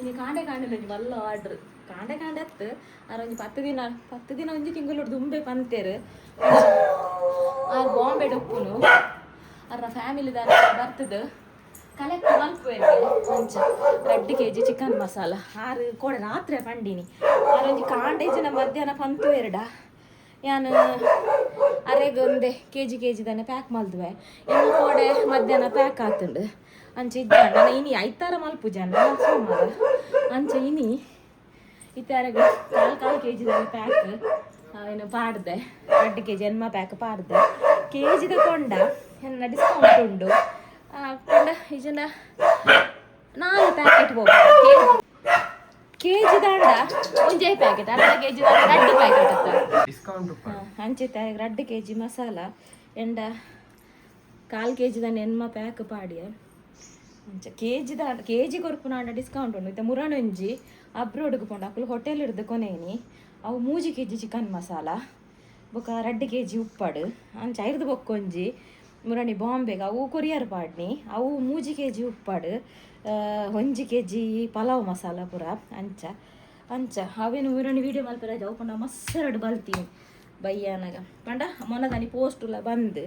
ಇನಿ ಕಾಂಡೆ ಕಾಂಡೆ ಒಂಜಿ ಮಲ್ಲ ಆರ್ಡ್ರ್. ಕಾಂಡೆ ಕಾಂಡೆ ಅತ್ತು, ಆರ್ ಒಂಜಿ 10 ದಿನ, 10 ದಿನ, ಒಂಜಿ ತಿಂಗಳು ದುಂಬೆ ಪಂತೇರು. ಆರ್ ಬಾಂಬೆ ಉಪ್ಪುನು, ಅರ್ನ ಫ್ಯಾಮಿಲಿ ದಾರ ಬರ್ತದ ಕಲೆಕ್ಟ್ ಮಲ್ಪುವೆರ್. ಅಂಚ 2 ಕೆಜಿ ಚಿಕನ್ ಮಸಾಲ. ಆರು ಕೋಡೆ ರಾತ್ರಿ ಪಂಡಿನಿ. ಆರ್ ಒಂಜಿ ಕಾಂಡೆ ಜನ ಮಧ್ಯಾಹ್ನ ಪಂತುವೆರ್ಡ ಯಾನ್ ಅರೆಗ್ ಒಂದೆ ಕೆಜಿ ಕೆಜಿ ದಾನೆ ಪ್ಯಾಕ್ ಮಲ್ದುವೆ. ಇನ್ನು ಕೋಡೆ ಮಧ್ಯಾಹ್ನ ಪ್ಯಾಕ್ ಆತುಂಡು. ಅಂಚ ಇಜ್ಜಾಂಡ ನನ ಇನಿ ಐತಾರ ಮಲ್ಪುಜಾಂಡ ಸೋಮವಾರ. ಅಂಚ ಇನಿ ಇತ್ತೆ ಅರೆಗ್ ಕಾಲ್ ಕಾಲ್ ಕೆಜಿ ದಾನೆ ಪ್ಯಾಕ್ ಏನು ಪಾಡ್ದೆ. 2 ಕೆಜಿ ಎನ್ಮ ಪ್ಯಾಕ್ ಪಾಡ್ದೆ. ಕೆಜಿದ ಕೊಂಡ ಎನ್ನ ಡಿಸ್ಕೌಂಟ್ ಉಂಡು. ಕೊಂಡ ಇಜನ ನಾಲ್ ಪ್ಯಾಕೆಟ್ ಹೋಗ್ಬೋದು. ಕೆಜಿ ದಾಂಡ ಒಂಜೇ ಪ್ಯಾಕೆಟ್, ಅರ್ಧ ಕೆಜಿ ದಾಂಡ ರಡ್ಡ್ ಪ್ಯಾಕೆಟ್ ಅತ್ತ. ಡಿಸ್ಕೌಂಟ್. ಅಂಚಿತ್ತ 2 ಕೆಜಿ ಮಸಾಲ ಎಂಡ ಕಾಲ್ ಕೆಜಿ ದಾನೆ ಎನ್ಮ ಪ್ಯಾಕ್ ಪಾಡಿಯ. ಅಂಚ ಕೆಜಿ ದಾಂಡ ಕೆಜಿ ಕೊರ್ಪುನಾಂಡ ಡಿಸ್ಕೌಂಟ್ ಉಂಡು. ಇತ್ತೆ ಮುರಣೊಂಜಿ ಅಬ್ರೋಡ್ಗ್ ಪೋಂಡ ಅಕುಲು ಹೋಟೆಲ್ ಹಿಡ್ದು ಕೊನೇನಿ. ಅವು 3 ಕೆಜಿ ಚಿಕನ್ ಮಸಾಲ ಬೊಕ 2 ಕೆಜಿ ಉಪ್ಪಡು. ಅಂಚ ಐರ್ದು ಬೊಕ್ಕೊಂಜಿ ಮುರಣಿ ಬಾಂಬೆಗೆ ಅವು ಕೊರಿಯರ್ ಪಾಡ್ನಿ. ಅವು 3 ಕೆಜಿ ಉಪ್ಪಡು, 1 ಕೆಜಿ ಪಲಾವ್ ಮಸಾಲ ಪೂರ. ಅಂಚ ಅಂಚ ಅವೇನು ಮುರಣಿ ವೀಡಿಯೋ ಮಲ್ಪೆರ ಅವು ಪಂಡ ಮಸ್ಸರಡು ಬಲ್ತೀನಿ ಬಯ್ಯಾನಗ ಪಂಡ. ಮೊನ್ನದಾನಿ ಪೋಸ್ಟ್ ಬಂದ್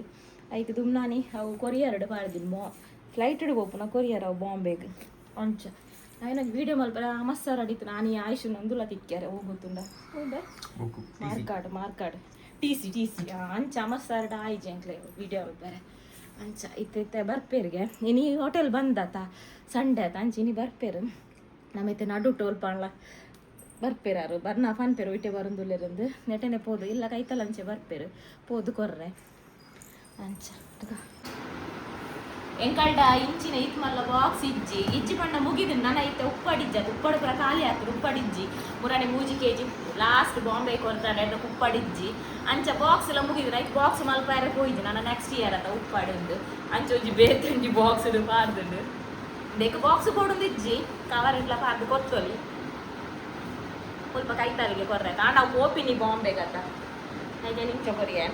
ಐಕ್ ದುಮ್ನಾನಿ ಅವು ಕೊರಿಯರ್ಡ್ ಪಾಡ್ದಿನಿ. ಬಾ ಫ್ಲೈಟ್ ಪೋಪುನ ಕೊರಿಯರ್ ಅವು ಬಾಂಬೆಗ್. ಅಂಚ ಐನೊಂಜಿ ವೀಡಿಯೋ ಮಲ್ಪೆರ ಮಸ್ಸರ್ ಅಡಿತು. ನಾನು ಈ ಆಯುಷ್ ನಂದುಲ ತಿಕ್ಕ್ಯಾರೆ ಹೋಗುತ್ತುಂಡ ಹೌದಾ? ಬುಕ್. ಮಾರ್ಕಾಡ್ ಮಾರ್ಕಾಡ್ ಟಿ ಸಿ ಟಿ ಸಿ. ಅಂಚ ಮಸ್ಸಾರ್ಡ್ ಆಯ್ಜಿ ಅಂಕ್ಲೆ ವೀಡಿಯೋ ಮಲ್ಪೆರೆ. ಅಂಚ ಇತ್ತೆ ಇತ್ತೆ ಬರ್ಪೇರಿಗೆ. ಇನಿ ಹೋಟೆಲ್ ಬಂದಾತ, ಸಂಡೆ ಆತ. ಅಂಚ ಇನಿ ಬರ್ಪೇರು. ನಮ್ಮ ಇತ್ತೆ ನಡು ಟೋಲ್ ಪಾಂಡ್ಲ ಬರ್ಪೇರಾರು ಬರ್ನಾ ಪನ್ಪೇರು. ಇಟ್ಟೆ ಬರಂದುಲ್ಲೆರಂದು ನೆಟನೆ ಪೋದು ಇಲ್ಲ ಕೈತಲ್ ಅಂಚೆ ಬರ್ಪೇರು ಪೋದು ಕೊರ್ರೆ. ಅಂಚ ಎಂಕಲ್ಡ ಇಂಚಿನ ಇತ್ ಮಲ್ಲ ಬಾಕ್ಸ್ ಇಜ್ಜಿ. ಇಜ್ಜಿ ಪಂಡ ಮುಗಿದು ನನ ಇತ್ತೆ ಉಪ್ಪಡಿಜ್ಜ. ಉಪ್ಪಡು ಪೂರ ಖಾಲಿ ಆತು. ಉಪ್ಪಡಿಜ್ಜಿ. ಮುರಾಣಿ 3 ಕೆಜಿ ಲಾಸ್ಟ್ ಬಾಂಬೆ ಕೊರ್ತಾನೆ ಉಪ್ಪಡಿಜ್ಜಿ. ಅಂಚ ಬಾಕ್ಸ್ ಎಲ್ಲ ಮುಗಿದು ರೈಟ್ ಬಾಕ್ಸ್ ಮಲ್ಪಾರೆ ಪೋಯಿಜಿ. ನನ್ನ ನೆಕ್ಸ್ಟ್ ಇಯರ್ ಅತ ಉಪ್ಪಾಡುಂದು. ಅಂಚ ಒಂಜಿ ಬೇತೆ ಒಂಜಿ ಬಾಕ್ಸ್ ಪಾರ್ದುಂಡು. ದೇಕ ಬಾಕ್ಸ್ ಕೊಡುಂದು ಇಜ್ಜಿ, ಕವರ್ ಇಟ್ಲ ಪಾರ್ದು ಕೊತ್ತೊಲಿ. ಸ್ವಲ್ಪ ಕೈತಾಲಿಗೆ ಕೊರ್ರೆ ನಾವು ಪೋಪಿನಿ ಬಾಂಬೆಗತ್ತ. ಐಗೆ ನಿಂಚ ಕೊರಿಯೆ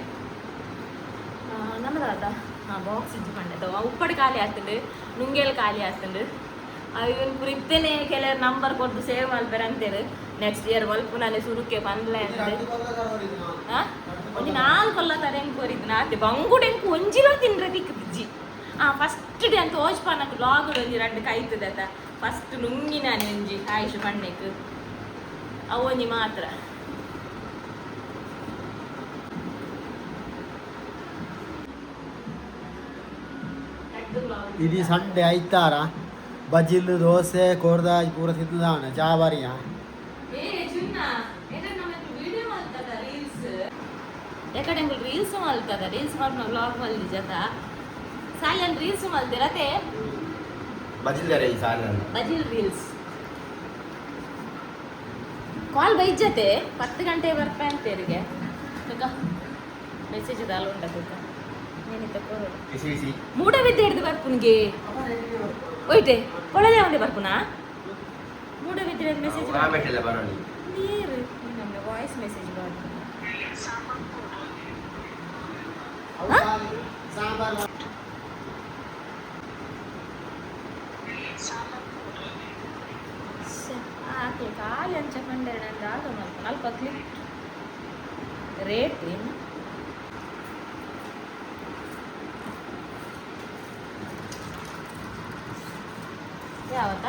ನಮ್ಮದಾದ. ಹಾಂ, ಬಾಕ್ಸ್ ಇಜ್ಜಿ ಪಂಡದ. ಉಪ್ಪಡು ಖಾಲಿ ಆಗ್ತುಂಡು, ನುಂಗೇಲ್ ಖಾಲಿ ಆಗ್ತುಂಡು. ಇವನ್ ಪೂರ ಇತ್ತೇನೆ ಕೆಲವರು ನಂಬರ್ ಕೊಟ್ಟು ಸೇವ್ ಮಲ್ಪೆರೆ ಅಂತೇರು. ನೆಕ್ಸ್ಟ್ ಇಯರ್ ಮಲ್ಪುನಾನೆ ಸುರುಕೆ ಪನ್ಲೆ ಅಂದ್. ಒಂಜಿ ನಾಲ್ ಕೊಲ್ಲ ತರ ಹೆಂಗ್ ಕೊರಿದ್ದು ನಾತೆ ಬಂಗುಡೆ ಎಂಕ್ ಒಂಜಿಲ ತಿನ್ರೆ ತಿಕ್ಕುದಿಜ್ಜಿ. ಆ ಫಸ್ಟ್ ಡೇ ಅಂತ ಓಜ್ಪಾನಕ್ ಲಾಗ್ ಒಂಜಿ ರಡ್ಡ್ ಕೈತದ ಫಸ್ಟ್ ನುಂಗಿನಾನೆ ಒಂಜಿ ಆಯುಷ್ ಪಣ್ಣೆಕ್ ಅವು ಒಂಜಿ ಮಾತ್ರ. ಇಡೀ ಸಂಡೆ ಐತಾರ ಬಜಿಲ್ ದೋಸೆ ಕೋರ್ದಾಜ್ ಪೂರ ತಿಂದಾನ ಚಾಬಾರಿಯ. ಏ ಚುನ್ನ, ವಿಡಿಯೋ ಮಲ್ತದ ರೀಲ್ಸ್ ಯಾಕಡೆ ರೀಲ್ಸ್ ಮಲ್ತದ. ರೀಲ್ಸ್ ಮಲ್ಪನ ವ್ಲಾಗ್ ಮಲ್ದಿ ಜತ ಸಾಲನ್ ರೀಲ್ಸ್ ಮಲ್ದಿರತೆ. ಬಜಿಲ್ ಈ ಸಾಲ. ಬಜಿಲ್ ರೀಲ್ಸ್. ಕಾಲ್ ಬೈಜತೆ 10 ಗಂಟೆ ಬರ್ಪೆ ಅಂತೇರಿಗೆ. ಮೆಸೇಜ್ ದಾಲ ಉಂಡ ತುಕ ಏನಿತ್ತ ಕೊರಡು. ಬಿಸಿ ಬಿಸಿ. ಮೂಡಬಿದ್ದೆ ಹಿಡ್ದು ಬರ್ಪುನ್ಗೆ ಒಯ್ಟೆ ಒಳ್ಳೆ ಒಂದೇ ಬರ್ಪುನಾ ಮೂಡಬಿದ್ದೆ ಮೆಸೇಜ್. ಆಮೇಲೆ ಬರೋಣ. ನೀರು ನಮಗೆ ವಾಯ್ಸ್ ಮೆಸೇಜ್ ಮಾಡ್ತೀನಿ. ಸಾಂಬಾರ್. ಆಕೆ ಖಾಲಿ ಅಂಚ ಪಂಡೆ ನಂದು ಆಗ ಮಲ್ಪ ಅಲ್ಪ ಕ್ಲಿಕ್ ರೇಟ್ ಏನು ಯಾವತ್ತ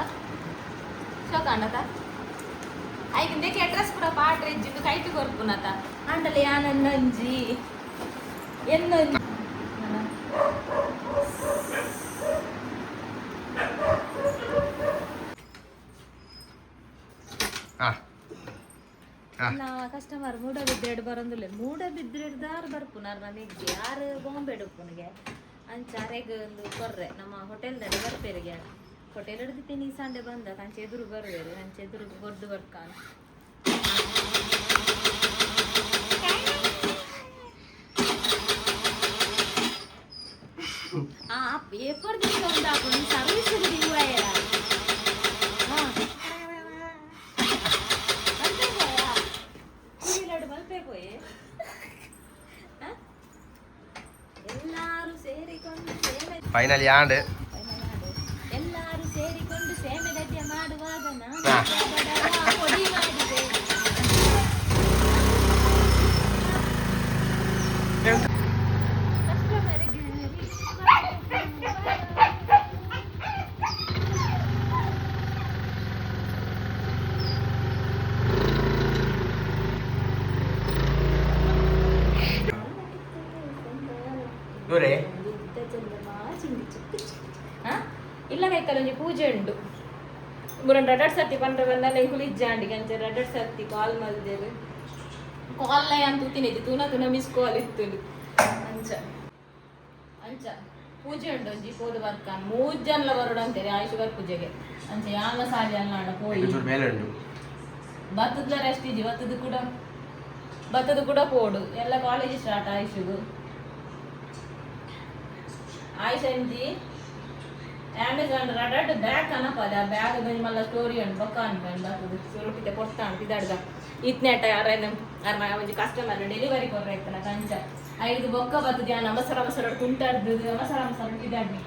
ಶೋಕಾಂಡತ. ಐಕ್ ಇಂದಕ್ಕೆ ಅಡ್ರೆಸ್ ಪೂರ ಪಾಟ್ರೆ ಇಜ್ಜಿಂದು ಕೈಟ್ ಕೊರ್ಪುನತ ಅಂಡಲೆ ಯಾನನ್ನಂಜಿ ಎನ್ನೊಂಜಿ. ಹಾ ಹಾ. ನಾ ಕಸ್ಟಮರ್ ಮೂಡಬಿದ್ರೆಡ್ ಬರಂದಿಲ್ಲ. ಮೂಡಬಿದ್ರೆಡ್ ದಾರ್ ಬರ್ಪುನಾರ್ ನಮಗೆ. ಯಾರು ಬಾಂಬೆ ಉಪ್ಪುನಿಗೆ. ಅಂಚ ಅರೆಗ್ ಒಂದು ಕೊರ್ರೆ. ನಮ್ಮ ಹೋಟೆಲ್ ದಡೆ ಬರ್ಪೇರಿಗೆ. ಹೋಟೆಲ್ ಹಿಡ್ದಿತ್ತೀನಿ ಸಂಡೆ ಬಂದ ಅಂಚೆ ಎದುರು ಬರುವೇರು. ಅಂಚೆ ಎದುರು ಕೊರ್ದು ಬರ್ಕಾನ. ಆ ಪೇಪರ್ ದಿಂದ ಒಂದು ಹಾಕೊಂಡು ಸರ್ವಿಸ್ ದಿವ್ವಾಯ. ಹಾ ಮಲ್ಪೆ ಪೋಯಾ ಮಲ್ಪೆ ಪೋಯೆ. ಎಲ್ಲಾರು ಸೇರಿಕೊಂಡು ಸೇವೆ ಫೈನಲಿ ಆಂಡ್ ಎಲ್ಲಾರು ಸೇರಿಕೊಂಡು ಸೇಮೆ ಗದ್ದೆ ಮಾಡುವಾಗ ಪೊಡಿ ಮಾಡಿದೆ. ದೂರೆ. ಇಲ್ಲ ಕೈತಲ್ಲ ಒಂಜಿ ಪೂಜೆ ಉಂಡು. ಮುರನ್ ರಡಡ್ ಸರ್ತಿ ಪಂಡ್ರೆ ಬಂದಲ್ಲ ಎಂಕುಲು ಇಜ್ಜಾಂಡಿಗೆ ಅಂಚೆ ರಡಡ್ ಸರ್ತಿ ಕಾಲ್ ಮಲ್ದೇರು. ಕಾಲ್ ಅಂತ ತೂತಿನಿಜ್ಜಿ, ತೂನ ತೂನ ಮಿಸ್ ಕಾಲ್ ಇತ್ತು. ಅಂಚ ಅಂಚ ಪೂಜೆ ಉಂಡು ಒಂಜಿ ಪೋದು ಬರ್ಕ ಮೂರು ಜನಲ ಬರೋಡು ಅಂತಾರೆ ಆಯುಷ್ ಬರ್ ಪೂಜೆಗೆ. ಅಂಚೆ ಯಾನ ಸಾಲಿ ಅಲ್ಲ ಅಣ್ಣ ಪೋಯಿ. ಚೂರು ಮೇಲೆ ಉಂಟು. ಬತ್ತದ ರೆಸ್ಟ್ ಇಜ್ಜಿ, ಬತ್ತದ ಕೂಡ ಬತ್ತದ ಕೂಡ ಪೋಡು. ಎಲ್ಲ ಕಾಲೇಜ್ ಸ್ಟಾರ್ಟ್ ಆಯುಷಿಗು. ಆಯುಷ್ ಅಂಜಿ ಅಮೆಝಾನ್ ರಡಡ್ ಬ್ಯಾಗ್ ಅನಪದ ಆ ಬ್ಯಾಗ್ ಒಂಜಿ ಮಲ್ಲ ಸ್ಟೋರಿ ಉಂಡು ಬೊಕ್ಕ ಅನ್ಪಂಡು ಬತ್ತದ ಸುರುಪಿತೆ ಕೊಡ್ತಾಂಡು ಪಿದಾಡ್ದ ಇತ್ನೇಟ ಯಾರ ಅರ್ನ ಒಂಜಿ ಕಸ್ಟಮರ್ ಡೆಲಿವರಿ ಕೊರ್ರೆ ಇತ್ತನ ಕಂಚ ಐದು ಬೊಕ್ಕ ಬತ್ತದ. ಯಾನ್ ಅವಸರ ಅವಸರ ಕುಂಟಾಡ್ದು ಅವಸರ ಅವಸರ ಪಿದಾಡ್ನಿ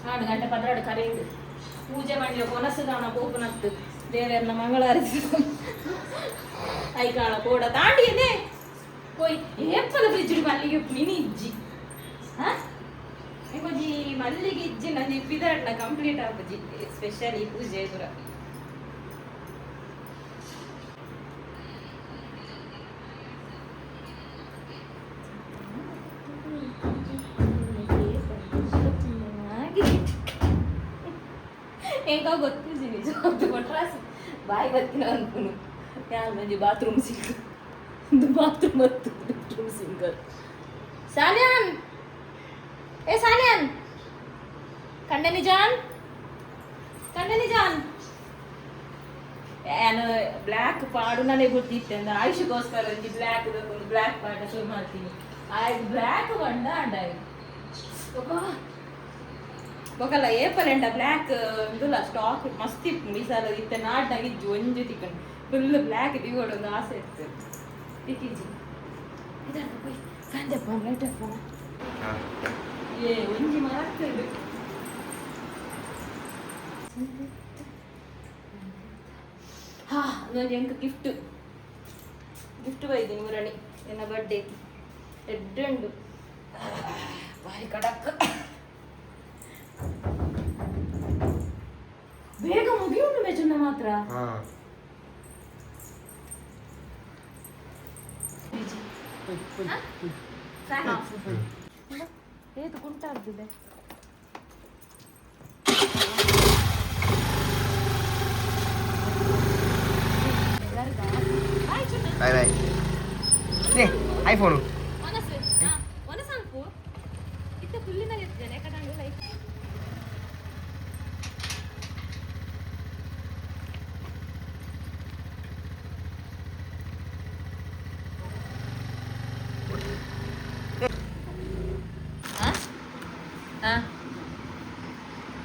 4 ಗಂಟೆ 12 ಕರೆಯುದು. ಪೂಜೆ ಮಾಡಿ ಕೊನಸುದಾಣ ಪೋಪುನತ್ತು ದೇವೆರ್ನ ಮಂಗಳಾರತಿ ಐಕಾಣ ಕೋಡ ತಾಂಡಿಯೇ ಪೋಯ್ ಏಪದ ಫ್ರಿಜ್ ಮಲ್ಲಿಗೆ ಮಿನಿ ಇಜ್ಜಿ. ಹಾ, ಇಂಕೊಂಜಿ ಮಲ್ಲಿಗೆ ಇಜ್ಜಿ ನಂಜಿ ಪಿದಾಡ್ನ ಕಂಪ್ಲೀಟ್ ಆಪುಜಿ. ಸ್ಪೆಷಲಿ ಪೂಜೆ ಪೂರ. ಎಂಕ ಗೊತ್ತಿಜಿ ನಿಜ ಕೊಟ್ರಾಸ್ ಬಾಯಿ ಬತ್ತಿನ ಅನ್ಕುನು. ಯಾನ್ ಒಂಜಿ ಬಾತ್ರೂಮ್ ಸಿಂಗರ್, ಒಂದು ಬಾತ್ರೂಮ್ ಮತ್ತು ಬೆಡ್ರೂಮ್ ಸಿಂಗರ್. ಸಾನ್ಯಾನ್, ಏ ಸಾನ್ಯಾನ್, ಕಂಡನಿ ಜಾನ್, ಕಂಡನಿ ಜಾನ್. ನಾನು ಬ್ಲ್ಯಾಕ್ ಪಾಡು ನನಗೆ ಗೊತ್ತಿತ್ತೆ ಅಂದ್ರೆ ಆಯುಷಿಗೋಸ್ಕರ ಒಂಜಿ ಬ್ಲ್ಯಾಕ್ ಒಂದು ಬ್ಲ್ಯಾಕ್ ಪಾಡ ಶುರು ಮಾಡ್ತೀನಿ. ಆಯ್ತು, ಬ್ಲ್ಯಾಕ್ ಬಂಡ ಅಂಡ ಬೊಕಲ್ಲ ಏಪಲೆಂಡ ಬ್ಲ್ಯಾಕ್ ಇಂದುಲ ಸ್ಟಾಕ್ ಮಸ್ತ್ ಇಪ್ಪುಂಡು. ಈ ಸಲ ಇತ್ತೆ ನಾಡ್ನಾಗ ಇಜ್ಜಿ ಒಂಜಿ ತಿಕ್ಕಂಡು. ಫುಲ್ ಬ್ಲ್ಯಾಕ್ ದಿಗೋಡು ಒಂದು ಆಸೆ ಇತ್ತು, ತಿಕ್ಕಿಜ್ಜಿ. ಇದಾಡ್ದ ಪೋಯ್ ಸಂಜೆ ಫೋನ್ ಲೈಟ್ ಫೋನ್. ಏ ಒಂಜಿ ಮರಕ್ತದೆ. ಹಾ, ಒಂಜಿ ಎಂಕ್ ಗಿಫ್ಟ್ ಗಿಫ್ಟ್ ಬೈದಿನಿ ಮುರಣಿ ಎನ್ನ ಬರ್ಡೇ ಎಡ್ಡೆ ಉಂಡು. ಬಾರಿ ಕಡಕ್ ಬೇಗ ಮುಗಿಯುಂಡು ಮೆಜುನ ಮಾತ್ರ. ಹಾ. ಏತು ಕುಂಟಾಡ್ದಿದೆ. Bye bye. ಐಫೋನು. ಮನಸ್ಸು ಮನಸ್ಸು ಇತ್ತ ಫುಲ್ಲಿನಾಗ ಇರ್ತೇನೆ ಕಡಂಗ ಲೈಕ್.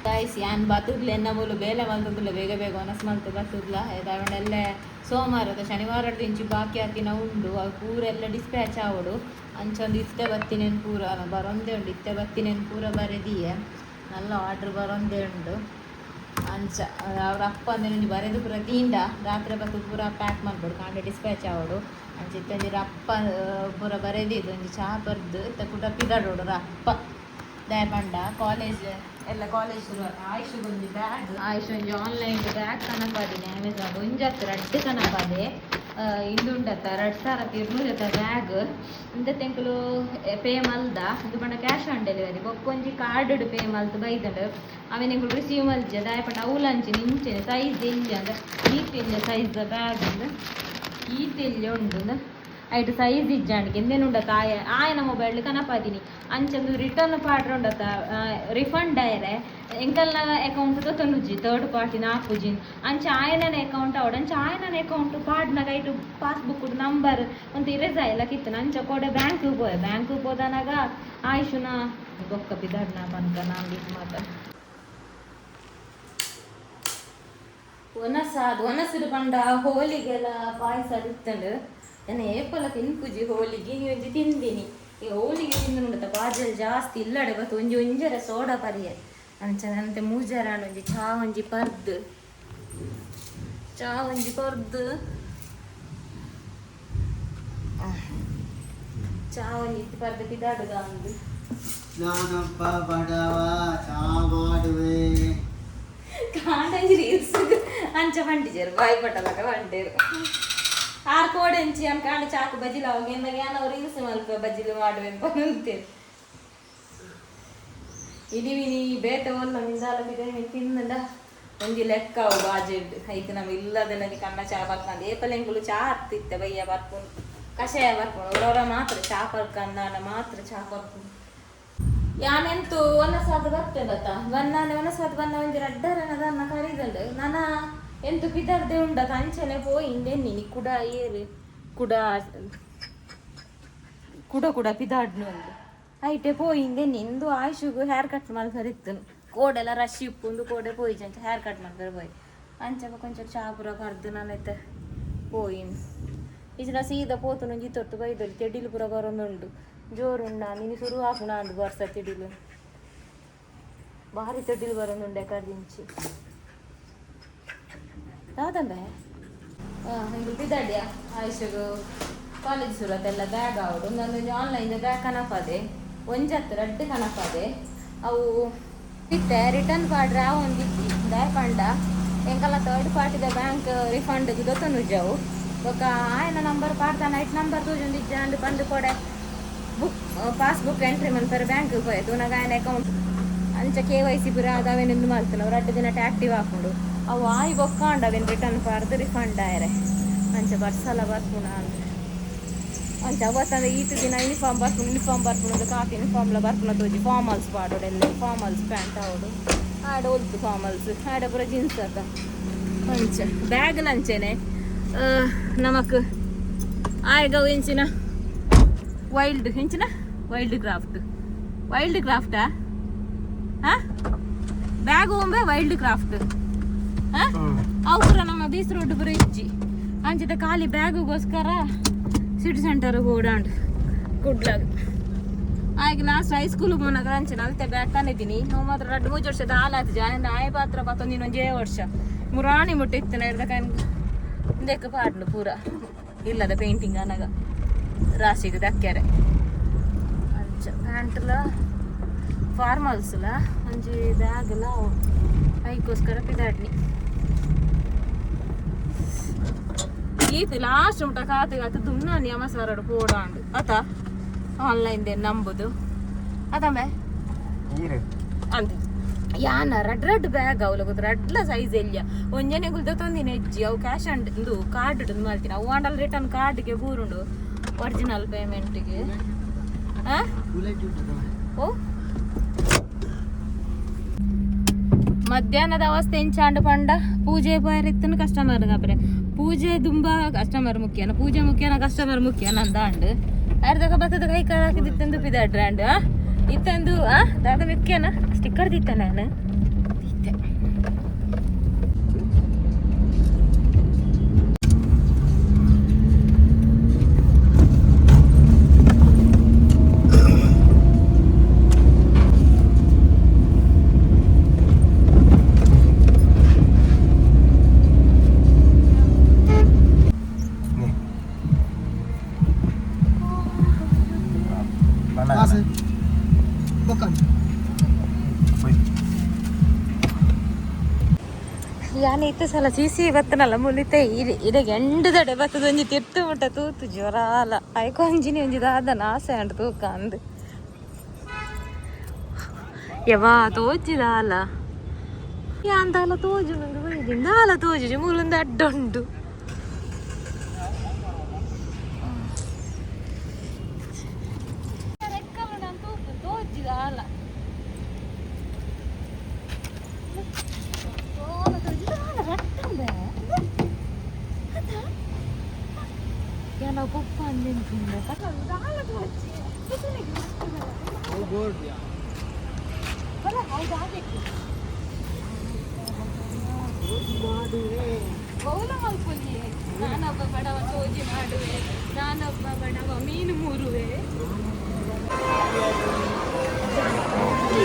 ಗೈಸ್, ಯಾನ್ ಬತ್ತುದ್ಲ ಎನ್ನ ಮೂಲು ಬೇಲೆ ಮಲ್ತುದ್ಲ ಬೇಗ ಬೇಗ ಒನಸ್ ಮಲ್ತು ಬತ್ತುದ್ಲ. ಎಲ್ಲ ಸೋಮವಾರ ಅಥವಾ ಶನಿವಾರ ಇಂಚು ಬಾಕಿ ಆತಿನ ಉಂಡು, ಅವು ಪೂರ ಎಲ್ಲ ಡಿಸ್ಪ್ಯಾಚ್ ಆವಡು. ಅಂಚೊಂದು ಇತ್ತೆ ಬತ್ತಿನೇನು ಪೂರ ಬರೊಂದೇ ಉಂಡು. ಇತ್ತೆ ಬತ್ತಿನೇನು ಪೂರ ಬರೆದಿಯೆ ನಲ್ಲ ಆರ್ಡ್ರ್ ಬರೊಂದೇ ಉಂಡು. ಅಂಚ ಅವ್ರ ಅಪ್ಪ ಅಂದ್ರೆ ಒಂಜಿ ಬರೆದು ಪೂರ ತೀಂಡ ರಾತ್ರಿ ಬತ್ತು ಪೂರ ಪ್ಯಾಕ್ ಮಲ್ಪೊಡು, ಕಾಂಡೆ ಡಿಸ್ಪ್ಯಾಚ್ ಆವಡು. ಅಂಚ ಇತ್ತೊಂಜಿ ರಪ್ಪ ಪೂರ ಬರೆದಿದ್ದು ಒಂಜಿ ಚಹಾ ಪರ್ದು ಇತ್ತ ಕುಟ ಪಿದಾಡೋಡು ರಪ್ಪ. ದಾಯ ಪಂಡ ಕಾಲೇಜ್ ಎಲ್ಲ ಕಾಲೇಜ್ ಶುರು. ಆಯುಷ್ ಒಂಜಿ ಬ್ಯಾಗ್, ಆಯುಷ್ ಒಂಜಿ ಆನ್ಲೈನ್ ಬ್ಯಾಗ್ ಕನಪಾದಿನಿ ಅಮೆಝಾನ್. ಒಂಜಿ ಹತ್ತು ರಡ್ಡ್ ಕನಪಾದೆ. ಇಂದುಂಡತ್ತ 2200 ಬ್ಯಾಗ್. ಇಂದ ತೆಂಕುಲು ಪೇ ಮಲ್ದ. ಇಂದು ಪಂಡ ಕ್ಯಾಶ್ ಆನ್ ಡೆಲಿವರಿ. ಬೊಕ್ಕೊಂಜಿ ಕಾರ್ಡ್ ಪೇ ಮಲ್ತ್ ಬೈದಂಡು, ಅವೆನ್ ಎಂಕುಲು ರಿಸೀವ್ ಮಲ್ಜೆ. ದಾಯ ಪಂಡ ಅವುಲಂಚಿನ ಇಂಚೆನೆ ಸೈಜ್ ಎಲ್ಯ ಅಂದ ಈತ್ ಎಲ್ಯ ಸೈಜ್ ದ ಬ್ಯಾಗ್ ಅಂದ್ ಈತ್ ಎಲ್ಯ ಉಂಡು ಅಂದ್ ಐಟ್ ಸೈಜ್ ಇಜ್ಜಾಂಡಿಗೆ ಎಂದೇನು ಉಂಡತ್ತ ಆಯ ಆಯನ ಮೊಬೈಲ್ ಕನಪಾದಿನಿ. ಅಂಚಂದು ರಿಟರ್ನ್ ಪಾಡ್ರ ಉಂಡತ್ತ ರಿಫಂಡ್ ಆಯರೆ ಎಂಕಲ್ನ ಅಕೌಂಟ್ ತೊತೊನುಜಿ, ಥರ್ಡ್ ಪಾರ್ಟಿ ನಾಪುಜಿ. ಅಂಚ ಆಯನನ ಅಕೌಂಟ್ ಅವಡು. ಅಂಚ ಆಯನನ ಅಕೌಂಟ್ ಪಾಡ್ನಾಗ ಐಟು ಪಾಸ್ಬುಕ್ ನಂಬರ್ ಒಂತ ಇರೇಸ್ ಆಯ್ಲಕ್ ಇತ್ತು. ಅಂಚ ಕೋಡೆ ಬ್ಯಾಂಕ್ ಪೋಯೆ. ಬ್ಯಾಂಕ್ ಪೋದನಾಗ ಆಯುಷುನ ಬೊಕ್ಕ ಪಿದಾಡ್ನ ಪನ್ಕ ನಾಂಬಿ ಮಾತ ಒನಸ ಅದು ಒನಸುಡು ಪಂಡ ಹೋಲಿಗೆಲ್ಲ ಪಾಯಸ ಇತ್ತಂಡು. ನನ್ನ ಏಪಲ ತಿನ್ಪುಜಿ ಹೋಲಿಗೆ, ಈ ಒಂಜಿ ತಿಂದಿನಿ. ಈ ಹೋಲಿಗೆ ತಿಂದು ಬಾಜಲ್ ಜಾಸ್ತಿ ಇಲ್ಲಡೆ ಬತ್ತು ಒಂಜಿ ಒಂಜರ ಸೋಡಾ ಪರಿಯೆ. ಅಂಚ ನಂತೆ ಮೂಜರ ಒಂಜಿ ಚಾ ಒಂಜಿ ಪರ್ದು. ಚಾ ಒಂಜಿ ಕೊರ್ದು ಚಾ ಒಂಜಿ ಇತ್ತು ಪರ್ದು ಪಿದಾಡುದ ಅಂದು. ನಾನೊಬ್ಬ ಬಡವ, ಚಾ ಮಾಡುವೆ. ಕಾಂಡಂಜಿ ರೀಲ್ಸ್ ಅಂಚ ಬಂಟಿಜರು ಬಾಯ್ ಪಟ್ಟಲಕ ಬಂಟೇರು. ಆರ್ ಕೋಡೆಂಚಿ ಅನ್ ಕಾಂಡ ಚಾಕು ಬಜಿಲ ಅವಾಗ ಎಂದಾಗ ಯಾನವ್ ರೀಲ್ಸ್ ಮಲ್ಪ ಬಜಿಲು ಮಾಡುವೆ ಪನಂತೇರು. ಇಡಿವಿನಿ ಬೇತೆ ಒಲ್ಲ ಮಿಂದಾಲ ಬಿದೆ ತಿನ್ನಂಡ ಒಂಜಿ ಲೆಕ್ಕ ಅವು ಬಾಜೆಡ್ ಐಕ್ ನಮ್ ಇಲ್ಲದೆಲ್ಲ ಕಣ್ಣ ಚಾ ಬರ್ಕಂದು ಏಪಲೆಂಗುಲು ಚಾ ಹತ್ತಿತ್ತೆ ಬಯ್ಯ ಬರ್ಪುನು, ಕಷಾಯ ಬರ್ಪುನು. ಒರೊರ ಮಾತ್ರ ಚಾ ಪರ್ಕಂದಾಂಡ ಮಾತ್ರ ಚಾ ಪರ್ಪುನು. ಯಾನೆಂತು ಒನಸಾದ ಬರ್ತೇಂದತ್ತ ಬನ್ನಾನೆ ಒನಸಾದ ಬನ್ನ ಒಂಜಿ ರಡ್ಡರನ ದನ್ನ ಕರೀದಂಡು ನನ ಎಂತು ಪಿದರ್ದೆ ಉಂಡತ ಅಂಚನೆ ಪೋಯಿ ಇಂದೆನ್ನಿ ಕುಡ ಏರು ಕುಡ ಕುಡ ಕುಡ ಪಿದಾಡ್ನು ಒಂದು ಐಟೆ ಪೋಯಿಂದೆ ನಿಂದು ಆಯುಷುಗು ಹೇರ್ ಕಟ್ ಮಲ್ಪರಿತ್ತು. ಕೋಡೆಲ್ಲ ರಶ್ ಇಪ್ಪುಂದು ಕೋಡೆ ಪೋಯಿ ಅಂಚ ಹೇರ್ ಕಟ್ ಮಲ್ಪರೆ ಪೋಯಿ. ಅಂಚ ಕೊಂಚ ಚಾ ಪೂರ ಕರ್ದು ನಾನೈತೆ ಪೋಯಿನ್. ಇಜ್ನ ಸೀದಾ ಪೋತುನು ತೊಟ್ಟು ಬೈದೊಲಿ. ತೆಡಿಲು ಪೂರ ಬರೊಂದುಂಡು, ಜೋರುಂಡ ನೀನು ಶುರು ಆಪುಣ ಅಂದು ಬರ್ಸ. ತೆಡಿಲು ಭಾರಿ ತೆಡಿಲು ಬರೊಂದುಂಡೆ ಕರ್ದಿಂಚಿ ದಾದಂಬೆ. ಹಿಂಗೆ ಬಿದ್ದಾಡ್ಯ ಆಯುಷಗು ಕಾಲೇಜ್ ಸುರತ್ತೆಲ್ಲ ಬ್ಯಾಗ್ ಆವಡು. ಒಂದೊಂದು ಆನ್ಲೈನ್ ಬ್ಯಾಗ್ ಕನಪದೆ, ಒಂಜತ್ತು ರಡ್ಡ್ ಕನಪದೆ. ಅವು ಇತ್ತೆ ರಿಟರ್ನ್ ಪಾಡ್ರೆ ಆ ಒಂದಿತ್ತಿ ದಾಯ ಪಂಡ ಎಂಕಲ್ಲ ಥರ್ಡ್ ಪಾರ್ಟಿದ ಬ್ಯಾಂಕ್ ರಿಫಂಡ್ ದೊತ್ತನುಜವು. ಬೊಕ್ಕ ಆಯನ ನಂಬರ್ ಪಾಡ್ದಾನ, ಐಟ್ ನಂಬರ್ ತೋಜೊಂದಿಜ್ಜ ಅಂದ್ ಪಂದ್ ಕೊಡೆ ಬುಕ್ ಪಾಸ್ಬುಕ್ ಎಂಟ್ರಿ ಮನ್ಪರೆ ಬ್ಯಾಂಕ್ ಪೋಯೆ ತೂನಗ ಆಯನ ಅಕೌಂಟ್ ಅಂಚ ಕೆವೈಸಿ ಪೂರ ಅದು ಅವೇನೆಂದು ಮಲ್ತನ. ರಡ್ಡ್ ದಿನ ಆಕ್ಟಿವ್ ಆಪುಂಡು ಅವು. ಆಯಿ ಬೊಕ್ಕ ಅಂಡ ಅವೇನು ರಿಟರ್ನ್ ಪಾರ್ದು ರಿಫಂಡ್ ಆಯರೆ. ಅಂಚ ಬರ್ಸಲ ಬರ್ಪುಣ ಅಂದ್ ಅಂಚ ಅವತ್ತಂದ್ರೆ ಈತ ದಿನ ಯೂನಿಫಾರ್ಮ್ ಬರ್ಪುಂಡು, ಯೂನಿಫಾರ್ಮ್ ಬರ್ಪುಂಡು. ಕಾಫಿ ಯೂನಿಫಾರ್ಮ್ಲ ಬರ್ಪುನ ತೋಜಿ. ಫಾರ್ಮಲ್ಸ್ ಪಾಡೋಡು, ಎಲ್ಲ ಫಾರ್ಮಲ್ಸ್ ಪ್ಯಾಂಟ್ ಆವಡು. ಆಡ ಒಲ್ತು ಫಾರ್ಮಲ್ಸ್ ಆಡ ಪೂರ ಜೀನ್ಸ್ ಅತ್ತ. ಅಂಚ ಬ್ಯಾಗ್ ಅಂಚೆನೆ ನಮಕ್ ಆಯ್ಗ ಎಂಚಿನ ವೈಲ್ಡ್ ಎಂಚಿನ ವೈಲ್ಡ್ ಕ್ರಾಫ್ಟ್, ವೈಲ್ಡ್ ಕ್ರಾಫ್ಟಾ? ಹಾ, ಬ್ಯಾಗ್ ಒಂಬೆ ವೈಲ್ಡ್ ಕ್ರಾಫ್ಟ್. ಹಾ, ಅವು ಪೂರ ನಮ್ಮ ಬೀಸ್ ರೋಡ್ ಪೂರ ಇಜ್ಜಿ. ಅಂಚಿದ ಖಾಲಿ ಬ್ಯಾಗುಗೋಸ್ಕರ ಸಿಟಿ ಸೆಂಟರ್ ಓಡಾಂಡ್ ಕುಡ್ಲಾಗ. ಆಗ ಲಾಸ್ಟ್ ಹೈಸ್ಕೂಲ್ ಪೋನಾಗ ಅಂಚೆ ಅಲ್ತೆ ಬ್ಯಾಗ್ ತಂದಿದ್ದೀನಿ. ನಾವು ಮಾತ್ರ ರಡ್ಡು ಮೂಜಿ ವರ್ಷದ ಹಾಲಾತು ಜಾನ ಆಯ ಪಾತ್ರ ಪತ್ತೊಂದಿನ ಒಂಜೇ ವರ್ಷ ಮುರಾಣಿ ಮುಟ್ಟ ಇತ್ತನ ಇರ್ದಕ ಇಂದಕ್ಕೆ ಪಾಡ್ಲು ಪೂರ ಇಲ್ಲದ ಪೇಂಟಿಂಗ್ ಅನಗ ರಾಶಿಗೆ ದಕ್ಕ್ಯಾರೆ. ಅಂಚ ಪ್ಯಾಂಟ್ಲ ಫಾರ್ಮಲ್ಸ್ಲ ಒಂಜಿ ಬ್ಯಾಗ್ಲ ಐಕೋಸ್ಕರ ಪಿದಾಡ್ನಿ. ಈತ್ ಲಾಸ್ಟ್ ಮುಟ್ಟ ಕಾತು ಕಾತು ದುಮ್ನ ನಿಯಮ ಸರಡು ಪೋಡಾಂಡು ಅತ ಆನ್ಲೈನ್ they ನಂಬುದು ಅತಂಬೆ ಅಂತ. ಯಾನ ರಡ್ ರಡ್ ಬ್ಯಾಗ್ ಅವಲ ಗೊತ್ತ, ರಡ್ಲ ಸೈಜ್ ಎಲ್ಯ ಒಂಜನೆ ಗುಲ್ದ ತೊಂದಿನ ಹೆಜ್ಜಿ. ಅವು ಕ್ಯಾಶ್ ಅಂಡ್ ಇಂದು ಕಾರ್ಡ್ ಮಲ್ತಿನ. ಅವು ಆಂಡಲ್ ರಿಟರ್ನ್ ಕಾರ್ಡ್ಗೆ ಬೂರುಂಡು ಒರಿಜಿನಲ್ ಪೇಮೆಂಟ್ಗೆ. ಓ ಮಧ್ಯಾಹ್ನದ ಅವಸ್ಥೆ ಎಂಚಾಂಡು ಪಂಡ ಪೂಜೆ ಪೋಯರಿತ್ತನು ಕಸ್ಟಮರ್ ಕಾಪರೆ. ಪೂಜೆ ದುಂಬ ಕಸ್ಟಮರ್ ಮುಖ್ಯನ, ಪೂಜೆ ಮುಖ್ಯನ ಕಸ್ಟಮರ್ ಮುಖ್ಯ ನಂದಾಂಡು. ಅರ್ಧಕ ಬತ್ತದ ಕೈ ಕಾಲು ಹಾಕಿದಿತ್ತಂದು ಪಿದಾಡ್ರಾಂಡು ಇತ್ತಂದು. ಆ ದಾದ ಮುಖ್ಯನ ಸ್ಟಿಕ್ಕರ್ ದಿತ್ತ ನಾನು ದಿತ್ತೆ. ಕಾಸು ಬೊಕ್ಕ. ಯಾನ್ ಇತ್ತೆ ಸಲ ಸಿಸಿ ಬತ್ತನಲ್ಲ ಮುಲಿತೆ ಇಡೆ ಎಂಡು ದಡೆ ಬತ್ತದ ಒಂಜಿ ತಿರ್ತು ಮುಟ್ಟ ತೂತು ಜ್ವರಾಲ ಐಕೊಂಜಿನಿ ಒಂಜಿ ದಾದನ ಆಸೆ ಅಂಡ್ ತೂಕ ಅಂದ್ ಯವಾ ತೋಜಿದಾಲ ಯಾಂದಾಲ ತೋಜು ನಂದು ಬೈದಿ ದಾಲ ತೋಜುಜಿ ಮೂಲೊಂದು ಅಡ್ಡ ಉಂಡು. ತೋಜಿದಾಲ ಯಾನ ಪಪ್ಪ ಅಂದೆಂತಿಂದ. ಅವು ಬೋರ್ಡ್. ಮಾಡುವೆ. ಬೌಲ ಮಲ್ಪೊಲಿ. ನಾನೊಬ್ಬ ಬಡವ ಸೋಜಿ ಮಾಡುವೆ, ನಾನೊಬ್ಬ ಬಡವ ಮೀನು ಮೂರುವೆ.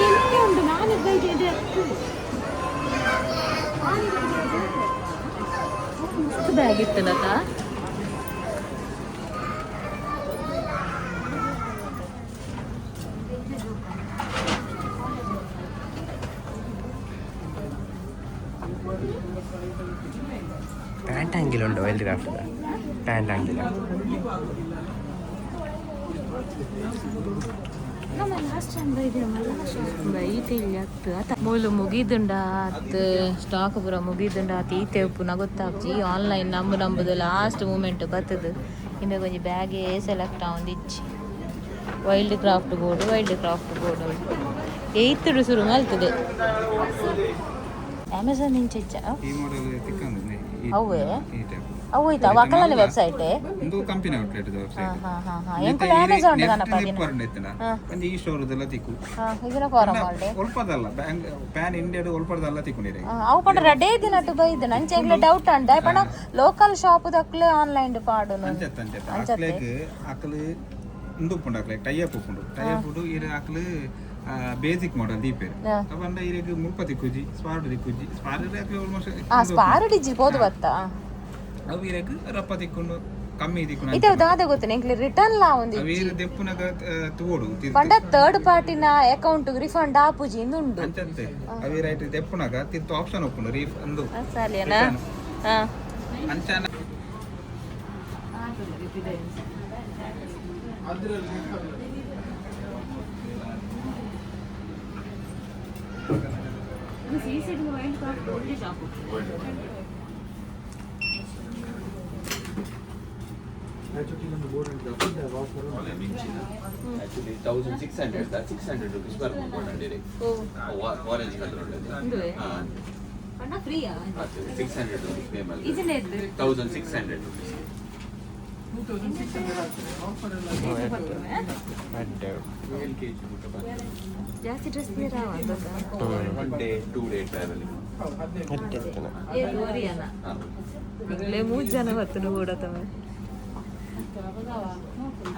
ಎಲ್ಲಿ ಉಂಟು ನಾನು ಇದೆ. ಬ್ಯಾಗ್ ಇತ್ತನತ. ಪ್ಯಾಂಟ್ ಆಂಗಿಲ್ ಉಂಟು ವೈಲ್ಡ್ ಕ್ರಾಫ್ಟ್ ಪ್ಯಾಂಟ್ ಆಂಗಿಲ್. ನಮ್ಮ ಲಾಸ್ಟ್ ಟೈಮ್ ಬೈದಿರ ಮಲ್ಲ ಶಾಪ್ ಈತೆ ಇಲ್ಲಿ ಅತ್ತು ಅತ ಮೂಲು ಮುಗಿದುಂಡ ಅತ್ ಸ್ಟಾಕ್ ಪೂರ ಮುಗಿದುಂಡ ಅತ್ ಈತೆ ಉಪ್ಪುನ ಗೊತ್ತಾಗ್ಜಿ. ಆನ್ಲೈನ್ ನಂಬು ನಂಬುದು ಲಾಸ್ಟ್ ಮೂಮೆಂಟ್ ಬತ್ತದು. ಇಂಬೆ ಒಂಜಿ ಬ್ಯಾಗೇ ಸೆಲೆಕ್ಟ್ ಆವೊಂದಿಜ್ಜಿ. ವೈಲ್ಡ್ ಕ್ರಾಫ್ಟ್ ಬೋಡು, ವೈಲ್ಡ್ ಕ್ರಾಫ್ಟ್ ಬೋಡು. ಏಯ್ತುಡು ಶುರು ಮಲ್ತದೆ ಅಮೆಝಾನ್ ಇಂಚ. ಈ ಮಾಡೆಲ್ ತಿಕ್ಕಂದು. ಅವೇ? ಈ ಟೈಪ್. ಅವು ಹೋಯ್ತು ಅವು ಅಕಲನ ವೆಬ್ಸೈಟ್. ಒಂದು ಕಂಪನಿ ಔಟ್ಲೆಟ್ ವೆಬ್ಸೈಟ್. ಹಾ ಹಾ ಹಾ, ಎಂಕುಲು ಅಮೆಝಾನ್ ಕನಪದಿನ. ಒಂಜಿ ಈ ಸ್ಟೋರ್ ದೆಲ್ಲ ತಿಕ್ಕು. ಹಾ, ಇದನ್ನ ಫಾರಂ ಮಾಲ್ಡೆ. ಒಲ್ಪದಲ್ಲ, ಬ್ಯಾಂಕ್ ಪ್ಯಾನ್ ಇಂಡಿಯಾಡ್ ಒಲ್ಪದಲ್ಲ ತಿಕ್ಕೊಂಡಿರೆ. ಅವು ಪಂಡ ರಡೇ ದಿನಟ್ಟು ಬೈದು ನಂಚೆ ಎಂಗ್ಲೆ ಡೌಟ್ ಅಂಡ ಪಂಡ ಲೋಕಲ್ ಶಾಪ್ ದಕ್ಲೆ ಆನ್ಲೈನ್ ಪಾಡುನು. ಅಂಚತ್ ಅಂಚತ್ ಅಕ್ಲೆಗ್ ಅಕ್ಲು ಉಂದು ಉಪ್ಪುಂಡು, ಅಕ್ಲೆಗ್ ಟೈ ಅಪ್ ಉಪ್ಪುಂಡು. ಟೈ ಅಪ್ ಉಂಡು ಇರ್ ಅಕ್ಲು ಬೇಸಿಕ್ ಮಾಡೆಲ್ ದೀಪೇರು. ಅವಂಡ ಇರೆಗ್ ಮುಲ್ಪ ತಿಕ್ಕುಜಿ, ಸ್ಪಾರ್ಡ್ ತಿಕ್ಕುಜಿ. ಸ್ಪಾರ್ಡ್ ಅಕ್ಲೆ ಆಲ್ಮೋಸ್ಟ್. ಆ ಸ್ಪಾರ್ ಡಿಜಿ ಪೋದು ಬತ್ತ. ಅವು ಇರೆಗ್ ರಪ್ಪ ತಿಕ್ಕುಂಡು, ಕಮ್ಮಿ ತಿಕ್ಕುಂಡು. ಇತ್ತೆ ದಾದ ಗೊತ್ತು, ಎಂಕ್ಲೆ ರಿಟರ್ನ್ ಲಾ ಒಂದು. ಅವು ಇರ್ ದೆಪ್ಪುನಗ ತೂವೊಡು. ಪಂಡ ಥರ್ಡ್ ಪಾರ್ಟಿನ ಅಕೌಂಟ್ ರಿಫಂಡ್ ಆಪುಜಿ ಇಂದುಂಡು. ಅಂಚಂತೆ ಅವಿ ರೈಟ್ ದೆಪ್ಪುನಗ ತಿರ್ತು ಆಪ್ಷನ್ ಉಪ್ಪುಂಡು ರೀಫ್ ಅಂದು. ಸಾಲಿಯನಾ? ಹಾ. ಅಂಚಾನ. Actually, 1600, that ₹600 ಬರ್ಪುಂಡು direct. Orange colour ಉಂಟು. ಉಂದುವೆ? ಪಂಡ ಫ್ರೀಯಾ? ₹600 ಪೇ ಮಾಡಿ. ಇಜಿನ ಇದ್ದು. ₹1600. ಜಾಸ್ತಿ dress One day, 2 day traveling. ಇಲ್ಲೇ ಮೂರು ಜನ ಬರ್ತದೆ ಕೂಡ ತಮ್ಮ.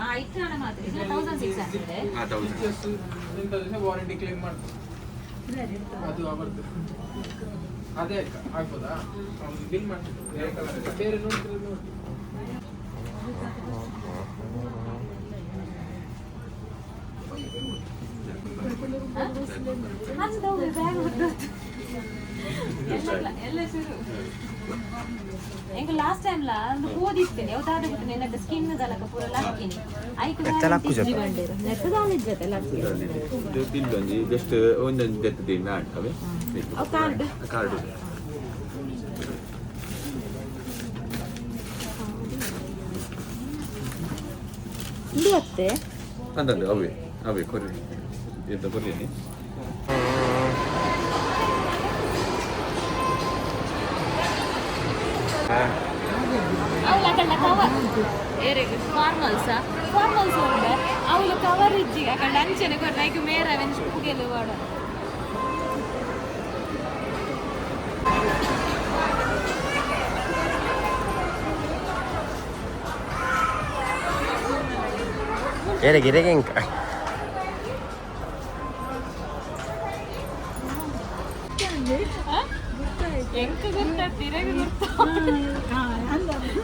1600. ಹಾ, 1000. ವಾರಂಟಿ ಕ್ಲೇಮ್ ಮಾಡ್ತಾರೆ ಅದು ಅವರದ್ದು. ಅದೇ ಅಕ್ಕ, ಆಗ್ಬೋದಾ? ಅವ್ನು ಬಿಲ್ ಮಾಡ್ತಿದ್ರು ಬೇರೆ ಕಲರ್, ಬೇರೆ ನೋಡ್ತಿದ್ರೆ ನೋಡಿ. ಎಲ್ಲ ಶುರು. ಎಂಕ್ ಲಾಸ್ಟ್ ಟೈಮ್ ಲಾ ಒಂದು ಹೋದಿತ್ತೇನೆ ಯಾವ್ದಾದ ಗೊತ್ತು ನೆನಪು ಸ್ಕಿನ್ ದಲಕ ಪೂರ ಲಕ್ಕಿನಿ ಐಕ್. ನೆತ್ತ ಲಕ್ಕುಜತ್ತ? ನೆತ್ತ ದಾಲಿಜ್ಜತೆ ಲಕ್ಕಿ. ಬಿಲ್ ಒಂಜಿ ಜಸ್ಟ್ ಒಂದೊಂದು ದೆತ್ತ್ ದಿನ ಆಂಡ್ ಅವೇ. ಅವು ಕಾರ್ಡ್? ಕಾರ್ಡ್. ಇಂದು ಅತ್ತೆ. ಅಂದಂದು ಅವೇ ಅವೇ ಕೊರಿ ಎಂತ ಕೊರಿಯನಿ. ಅವಳ ಅಕಂಡ ಕವರ್ ಏರೆಗ್ ಫಾರ್ಮಲ್ಸ್ ಫಾರ್ಮಲ್ಸ್ ಉಂಡೆ. ಅವಳು ಕವರ್ ಇಜ್ಜಿಗೆ ಅಕಂಡ ಅಂಚನೆ ಕೊರ್ನ ಐಕ್ ಮೇರ ಅವೆನ್ ಪುಗೆಲು ವಾಡ. ಏರೆಗೆ ಇರೆಗೆ ಇಂಕ. ಎಂಕ ಗೊತ್ತಾಗ್ತಿ ಇರೆಗ್ ಗೊತ್ತ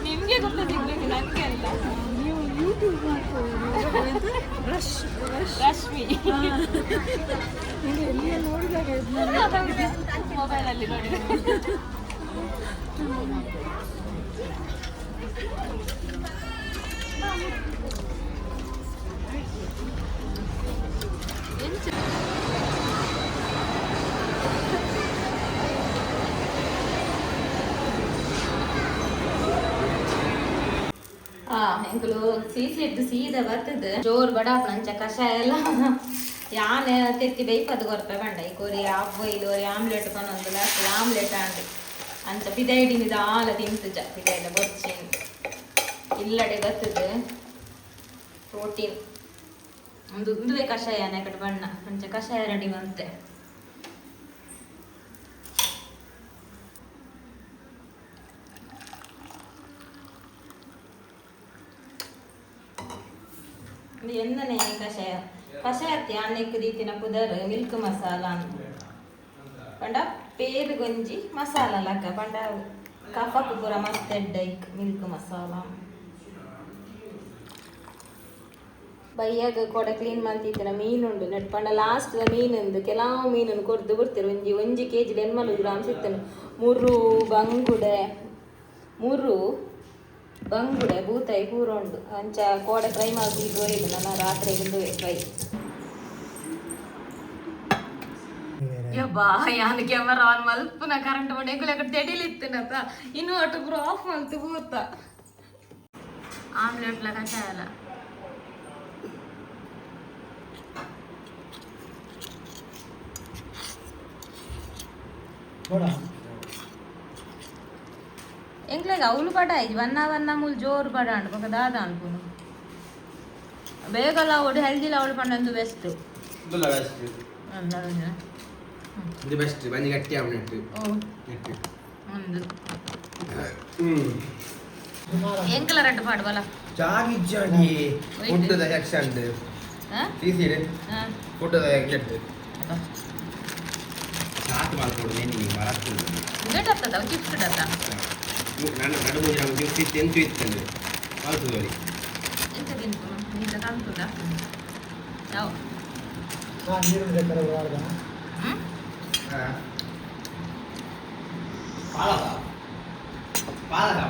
ನಿಮ್ಗೆ ಗೊತ್ತಾಗ್ಬೇಕು, ನನ್ಗೆ ಅಲ್ಲ. ನೀವು ಯೂಟ್ಯೂಬ್ ಮಾಡ್ಬೋದು. ರಶ್ಮಿ. ನೀವು ಎಲ್ಲಿಯ ನೋಡಿದಾಗ? ಮೊಬೈಲ್ ಅಲ್ಲಿ ನೋಡಿದೆ. ಆ ಎಂಕುಲು ಸೀಸಿ ಇದ್ದು ಸೀದಾ ಬರ್ತದೆ ಜೋರು ಬಡಾಪ್ ನಂಚ ಕಷಾಯ ಎಲ್ಲ ಯಾನೆ ತೆತ್ತಿ ಬೇಯ್ಪದು ಕೊರ್ಪೆ ಬಂಡ. ಈ ಕೋರಿ ಆಫ್ ಬಾಯ್ಲ್ ಒರಿ ಆಮ್ಲೆಟ್ ಪನೊಂದು ಲಾಸ್ಟ್ ಆಮ್ಲೆಟ್ ಆಂಡ್ ಅಂಚ ಪಿದೈಡಿ ನಿಧಾನ ತಿಂತುಜ ಪಿದೈಡ ಬೊರ್ಚಿ ಇಲ್ಲಡೆ ಬರ್ತದೆ ಪ್ರೋಟೀನ್ ಒಂದು ಉಂದುವೆ ಕಷಾಯ ಕಡೆ ಬಣ್ಣ ಅಂಚ ಕಷಾಯ ರೆಡಿ ಬಂತೆ. ಇದು ಎಂದನೆ ಕಷಾಯ ಕಷಾಯ ಅನ್ನೆಕ್ ದೀತಿನ ಪುದರ್ ಮಿಲ್ಕ್ ಮಸಾಲ ಅಂತ. ಪಂಡ ಪೇರು ಗೊಂಜಿ ಮಸಾಲ ಲಕ್ಕ ಪಂಡ. ಕಫಕ್ ಪೂರ ಮಸ್ತ್ ಎಡ್ಡೆ ಮಿಲ್ಕ್ ಮಸಾಲ. ಬಯ್ಯಾಗ ಕೊಡ ಕ್ಲೀನ್ ಮಲ್ತಿತ್ತಿನ ಮೀನುಂಡು ನೆಟ್ ಪಂಡ ಲಾಸ್ಟ್ ಮೀನುಂದು ಕೆಲವು ಮೀನನ್ನು ಕೊರ್ದು ಕೊಡ್ತೀರು. ಒಂಜಿ ಒಂಜಿ ಕೆ ಜಿ ಎನ್ಮಲು ಗ್ರಾಮ್ಸ್ ಇತ್ತನು. ಮುರು ಬಂಗುಡೆ, ಮುರು ಬಂಗುಡೆ ಬೂತಾಯಿ ಪೂರ ಉಂಡು. ಅಂಚ ಕೋಡೆ ಫ್ರೈ ಮಲ್ತಿದ್ದು ಇದು ನನ್ನ ರಾತ್ರಿ ಫ್ರೈ. ಯಬ್ಬಾ, ಯಾನ್ ಕ್ಯಾಮರಾ ಆನ್ ಮಲ್ಪುನ ಕರೆಂಟ್ ಮಾಡಿ ಎಂಕುಲು ಎಕಡೆ ತೆಡಿಲಿತ್ತಿನತ ಇನ್ವರ್ಟರ್ ಪೂರ ಆಫ್ ಮಲ್ತು ಪೂತ. ಆಮ್ಲೆಟ್ಲ ಕಷಾಯಲ. ಎಂಕ್ಲೆಗ್ ಅವ್ಲು ಪಡ ಆಯ್ತು ಬನ್ನ ಬನ್ನ ಮೂಲು ಜೋರು ಪಡ ಅಂಡು ಬೊಕ ದಾದ ಅನ್ಪುನು. ಬೇಗಲ ಅವಳು ಹೆಲ್ದಿ ಅವಳು ಪಂಡಂದು ಬೆಸ್ಟ್. ಇದು ಬೆಸ್ಟ್ ಬಂಜಿ ಗಟ್ಟಿ ಆಮ್ಲೆಟ್. ಓ, ಒಂದು ಎಂಕಲ ರಡ್ಡು ಪಾಡುವಲ್ಲ. ಜಾಗಿಜ್ಜಾಂಡಿ ಫುಡ್ the section. ಹಾ? ಸೀಸೀಡ್. ಹಾ. ಫುಡ್ the section chat ಮಾಡ್ಕೊಡು ನೀನು ಮರತ್ತು. ಉಂದೆಟ್ ಆಗ್ತದ ಚಿಪ್ಸ್ ಡತ್ತ. ನನ್ನ ನಡು ಮುಂಜಿ ನಮ್ಗೆ ಜ್ಯೂಸ್ ಇತ್ತು ಎಂತು ಇತ್ತಂದ್ರೆ ಮಲ್ತದೋರಿ. ಎಂತ ತಿನ್ಪುನು ನಿಂತ ಕಾಣ್ತದ ಯಾವ? ನೀರು ಬೇಕಾದ್ರೆ ವಾಡ್ದ. ಹ್ಮ್. ಪಾಲದ ಪಾಲದ.